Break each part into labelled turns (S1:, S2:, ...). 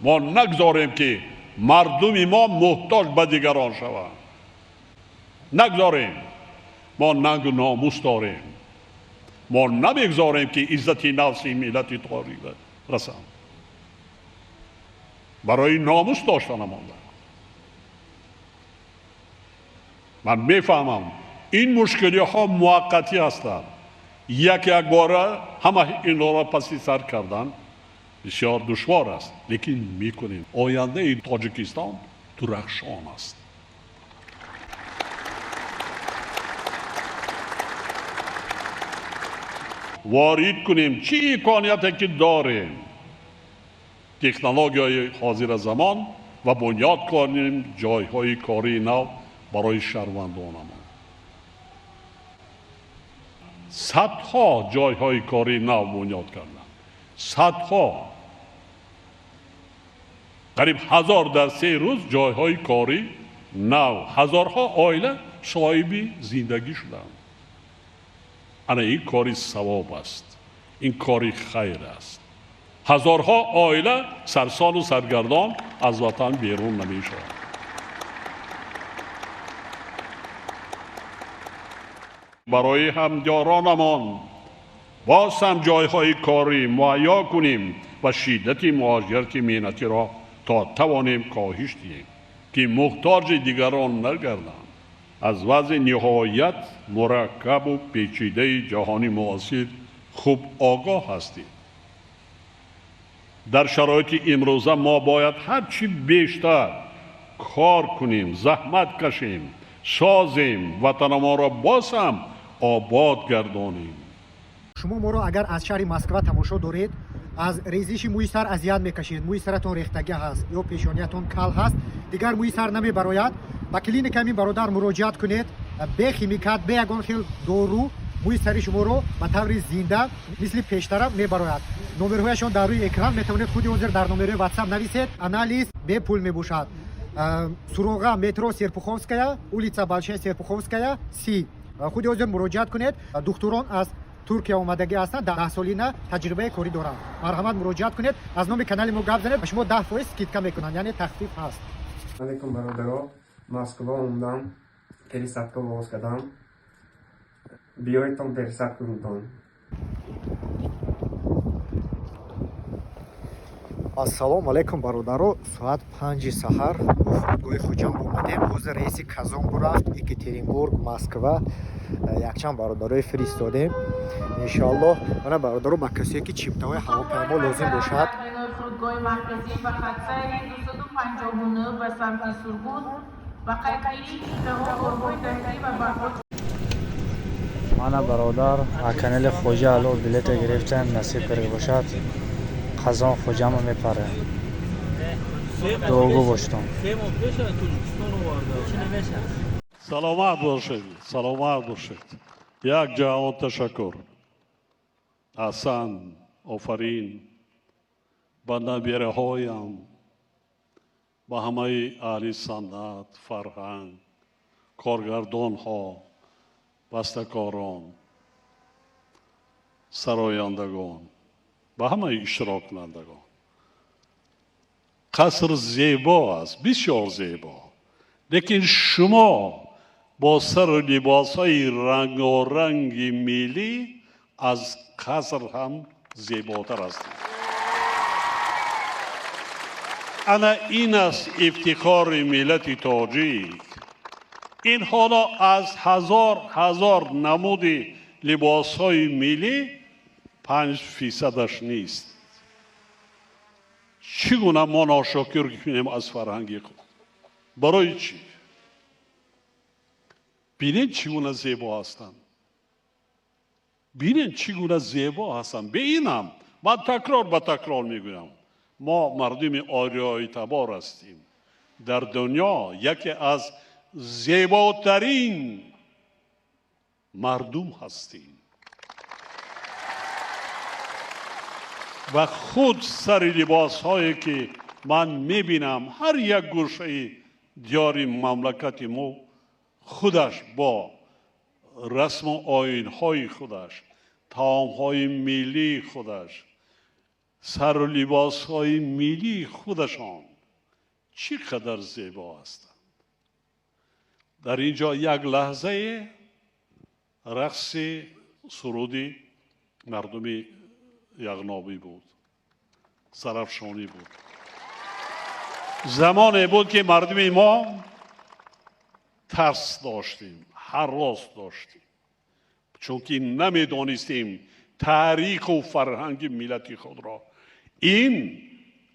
S1: Мо нагзорем, ки мардуми мо муҳтоҷ ба дигарон шаванд. Нагзорем. Мо нангу номус дорем. Мо намегзорем, ки иззати нафси миллати тоҷик расанд. Барои номус доштанамон. Ман мефаҳмам, ин мушкилиҳо муваққатӣ ҳастанд. Як якбора ҳама инҳоро паси сар кардан бисёр душвор аст, лекин мекунем. Ояндаи Тоҷикистон дурахшон аст. Ворид кунем чӣ имконияте ки дорем, технологияи ҳозира замон, ва бунёд кунем ҷойҳои кории нав барои шаҳрвандонамон. Садҳо ҷойҳои кории нав бунёд карданд, садҳо, қариб 1000 дар 3 рӯз ҷойҳои кории нав, ҳазорҳо оила соҳиби зиндагӣ шуданд. Ана ин кори савоб аст, ин кори хайр аст. Ҳазорҳо оила сарсону саргардон аз ватан берун намешаванд. Барои ҳамдиёронамон боз ҳам ҷойҳои корӣ муҳайё кунем ва шиддати муҳоҷирати меҳнатиро то тавонем коҳиш диҳем, ки муҳтоҷи дигарон нагарданд. Аз вазъи ниҳоят мураккабу печидаи ҷаҳони муосир хуб огоҳ ҳастем. Дар шароити имрӯза мо бояд ҳарчи бештар кор кунем, заҳмат кашем, созем, ватанамонро боз ҳам обод гардонем.
S2: Шумо моро агар аз шаҳри Москва тамошо доред, аз резиши мӯи сар азият мекашед, мӯи саратон рехтагӣ ҳаст ё пешониятон кал ҳаст, дигар мӯи сар намебарояд, ба клиника ҳамин бародар муроҷиат кунед. Бе химикат, бе ягон хел дору мӯи сари шуморо ба таври зинда мисли пештара мебарояд. Номерҳояшон дар рӯи экран, метавонед худи ҳозир дар номерҳои WhatsApp нависед. Анализ бепул мебошад. Суроға: метро Серпуховская, улица Большая Серпуховская, 30. Худи ҳозир муроҷиат кунед. Духтурон аз Туркия омадагӣ ҳастанд, 10 солина таҷрибаи корӣ доранд. Марҳамат, муроҷиат кунед, аз номи канали мо гап занед, ба шумо 10% скидка мекунанд, яъне тахфиф ҳаст.
S3: Алейкум, бародаро. Москва омдам, пересадка оғоз кардам. Биёедтон, пересадка кунтон.
S2: Ассалому алайкум, бародаро. Соат 5-и саҳар бо фурудгоҳи Хуҷанд омадем. Ҳозир рейси Казон бурафт, Екатеринбург, Москва. Якчанд бародарое фиристодем, иншоаллоҳ. Мана, бародаро, ба касое ки чиптаҳои ҳавопаймо лозим бошад.
S4: Фурудгоҳи марказӣ ба хатсайри 259 ба самти Сургут ба қайдгирии чиптаҳо корҳои дастӣ ва барқҳо.
S5: Мана, бародар, канали Хоҷа Ало билета гирифтем. Насиб карда бошад, Қазон Хоҷама мепарем. Дуогӯ боштон.
S1: Саломат бошед, саломат бошед. Як ҷаҳон ташаккур. Аҳсан, офарин ба набираҳоям, ба ҳамаи аҳли санъат, фарҳанг, коргардонҳо, бастакорон, сарояндагон, ба ҳамаи иштироккунандагон. Қаср зебо аст, бисёр зебо, лекин шумо бо сару либосҳои рангоранги миллӣ аз қаср ҳам зеботар ҳастед. Ана ин аст ифтихори миллати тоҷик. Ин ҳоло аз ҳазор ҳазор намуди либосҳои миллӣ 5 фисадаш нест. Чӣ гуна мо ношокир кунем аз фарҳанги худ? Барои чӣ? Бинед, чӣ гуна зебо ҳастанд, бинед, чӣ гуна зебо ҳастанд. Бе инам ман такрор ба такрор мегӯям: мо мардуми ориёитабор ҳастем. Дар дунё яке аз зеботарин мардум ҳастем ва худ сари либосҳое ки ман мебинам, ҳар як гӯшаи диёри мамлакати мо худаш бо расму оинҳои худаш, таомҳои миллии худаш. Сару либосҳои миллии худашон чӣ қадар зебо ҳастанд. Дар ин ҷо як лаҳзае рақси суруди мардуми яғнобӣ буд, зарафшонӣ буд. Замоне буд, ки мардуми мо тарс доштем, ҳарос доштем, чунки намедонистем таъриху фарҳанги миллати худро. Ин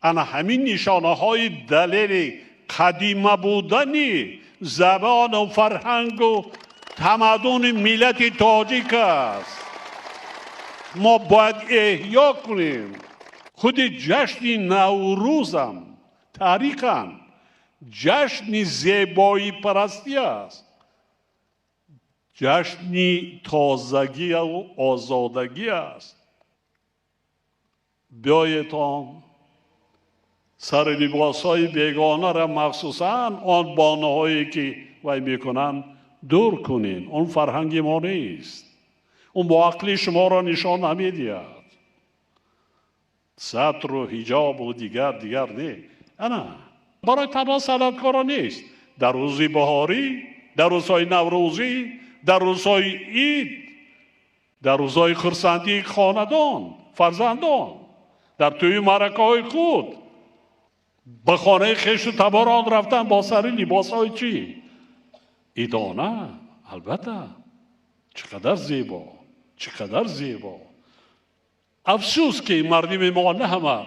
S1: ана ҳамин нишонаҳои далели қадима будани забону фарҳангу тамаддуни миллати тоҷик аст. Мо бояд эҳё кунем. Худи ҷашни Наврӯзам таърихан ҷашни зебоипарастӣ аст, ҷашни тозагию озодагӣ аст. Биёедон сари либосҳои бегонара, махсусан он бонуҳое ки вай мекунанд, дур кунем. Он фарҳанги мо нест, он бо ақли шуморо нишон намедиҳад. Сатру ҳиҷобу дигар дигар не, ана барои танҳо санъаткоро нест. Дар рӯзи баҳорӣ, дар рӯзҳои наврӯзӣ, дар рӯзҳои ид, дар рӯзҳои хурсандии хонадон, фарзандон, дар тӯи маъракаҳои худ ба хонаи хешу таборон рафтан бо сари либосҳои чӣ? Идона. Албатта, чӣ қадар зебо, чӣ қадар зебо. Афсӯс, ки мардуми мо на ҳама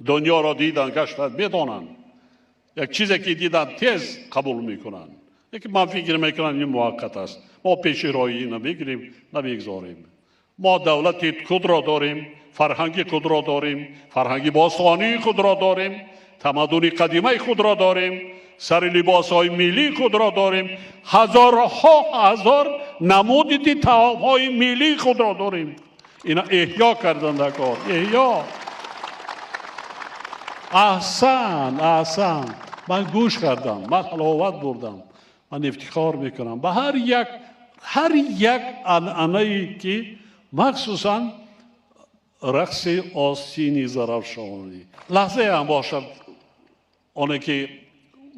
S1: дунёро дидан, гаштанд, медонанд. Як чизе ки дидан, тез қабул мекунанд. Лекин ман фикр мекунам, ин муваққат аст. Мо пеши роҳи намегирем, намегзорем. Мо давлати худро дорем, фарҳанги худро дорем, фарҳанги бостонии худро дорем, тамаддуни қадимаи худро дорем, сари либосҳои миллии худро дорем, ҳазорҳо ҳазор намуди таомҳои миллии худро дорем. Ина эҳё кардан дар кор, эҳё. Аҳсан, аҳсан. Ман гӯш кардам, ман ҳаловат бурдам. Ман ифтихор мекунам ба ҳар як анъанае, ки махсусан рақси остини зарафшонӣ, лаҳзае ҳам бошад, оне ки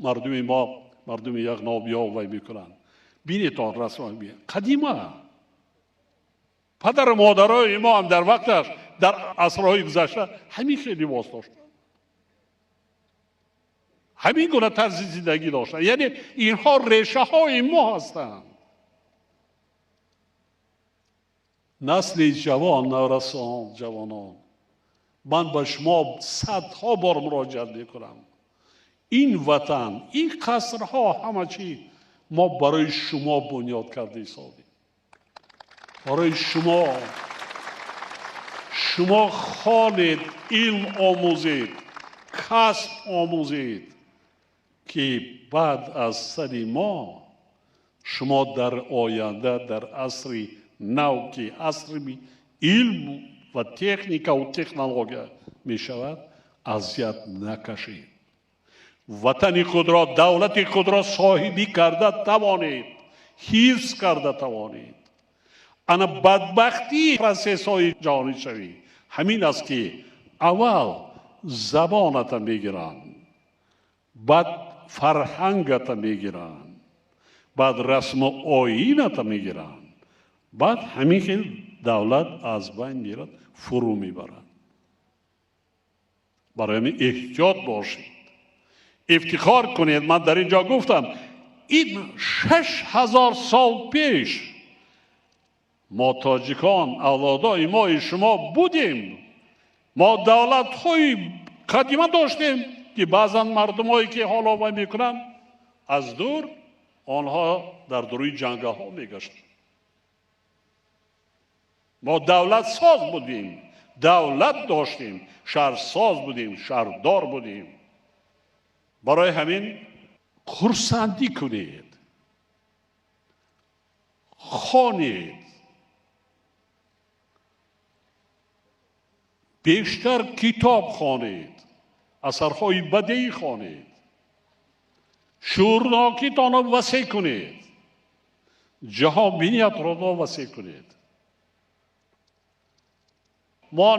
S1: мардуми мо, мардуми яғнобиё вай мекунанд. Бинед, он расм қадима, падару модарои мо ҳам дар вақташ, дар асрҳои гузашта ҳамин хел либос доштанд, ҳамин гуна тарзи зиндагӣ доштанд. Яъне инҳо решаҳои мо ҳастанд. Насли ҷавон, наврасон, ҷавонон, ман ба шумо садҳо бор муроҷиат мекунам. Ин ватан, ин қасрҳо, ҳама чӣ мо барои шумо бунёд карда истодем, барои шумо. Шумо хонед, илм омӯзед, касб омӯзед, ки баъд аз сари мо шумо дар оянда, дар асри нав, ки асри илм ва техникаву технология мешавад, азият накашед, ватани худро, давлати худро соҳибӣ карда тавонед, ҳифз карда тавонед. Ана бадбахтии процессҳои ҷаҳонишавӣ ҳамин аст, ки аввал забоната мегиранд, баъд фарҳангата мегиранд, баъд расму оината мегиранд, баъд ҳамин хел давлат аз байн мерад, фурӯ мебарад. Барои ҳамин эҳтиёт бошед, ифтихор кунед. Ман дар ин ҷо гуфтам, ин 6000 сол пеш мо тоҷикон, авлодои мои шумо будем. Мо давлатҳои қадима доштем, ки баъзан мардумое ки ҳоло вай мекунанд, аз дур онҳо дар дуруи ҷангалҳо мегаштанд. Мо давлатсоз будем, давлат доштем, шаҳрсоз будем, шаҳрдор будем. Барои ҳамин хурсандӣ кунед, хонед, бештар китоб хонед, асарҳои бадеӣ хонед, шуурнокитонро васеъ кунед, ҷаҳонбиниятро васеъ кунед. Мо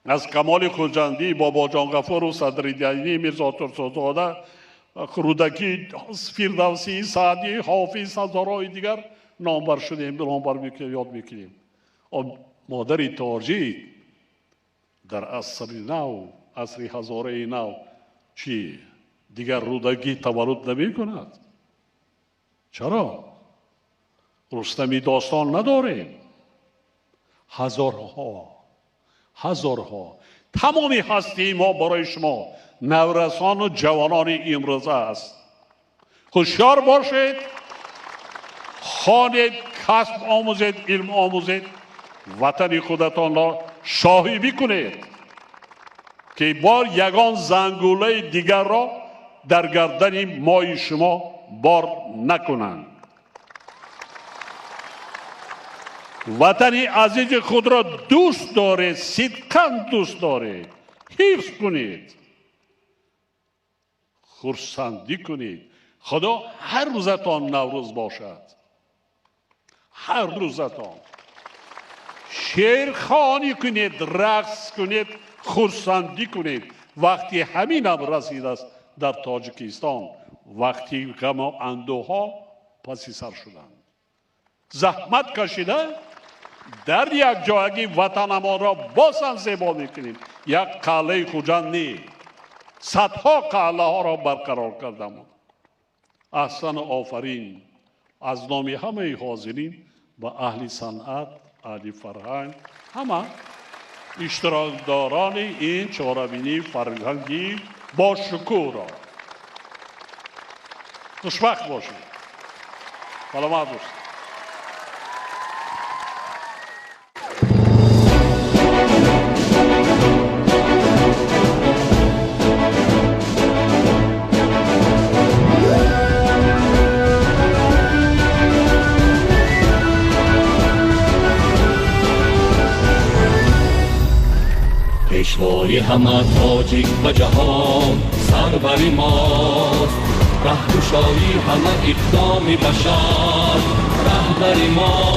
S1: Аз Камоли Хуҷандӣ, Бобоҷон Ғафуров, Садриддинӣ, Мирзо Турсунзода, Рӯдакӣ, Фирдавсӣ, Саъдӣ, Ҳофиз, ҳазорҳои дигар номбар шудем, номбар ёд мекунем. Модари тоҷик дар асри нав, асри ҳазораи нав чӣ дигар Рӯдакӣ таваллуд намекунад? Чаро? Рустами достон надорем. Ҳазорҳо, ҳазорҳо. Тамоми ҳастии мо барои шумо наврасону ҷавонони имрӯза аст. Ҳушёр бошед, хонед, касб омӯзед, илм омӯзед, ватани худатонро шоҳибӣ кунед, ки бор ягон зангулаи дигарро дар гардани мои шумо бор накунанд. Ватани азизи худро дӯст доред, сидқан дӯст доред, ҳифз кунед, хурсандӣ кунед. Худо ҳар рӯзатон Наврӯз бошад, ҳар рӯзатон шеърхонӣ кунед, рақс кунед, хурсандӣ кунед. Вақти ҳаминам расидааст дар Тоҷикистон, вақти ғаму андӯҳҳо паси сар шуданд. Заҳмат кашида дар якҷоягӣ ватанамонро боз ҳам зебо мекунем. Як қалъаи Хуҷанд не, садҳо қалъаҳоро барқарор кардам. Аҳсану офарин аз номи ҳамаи ҳозирин ба аҳли санъат, аҳли фарҳанг, ҳама иштирокдорони ин чорабинии фарҳангӣ бошукӯҳро. Хушбахт бошед, саломат бошед.
S6: Пешвои ҳама тоҷик ба ҷаҳон сарвари мост, раҳкушои ҳама иқдоми башар раҳбари мо.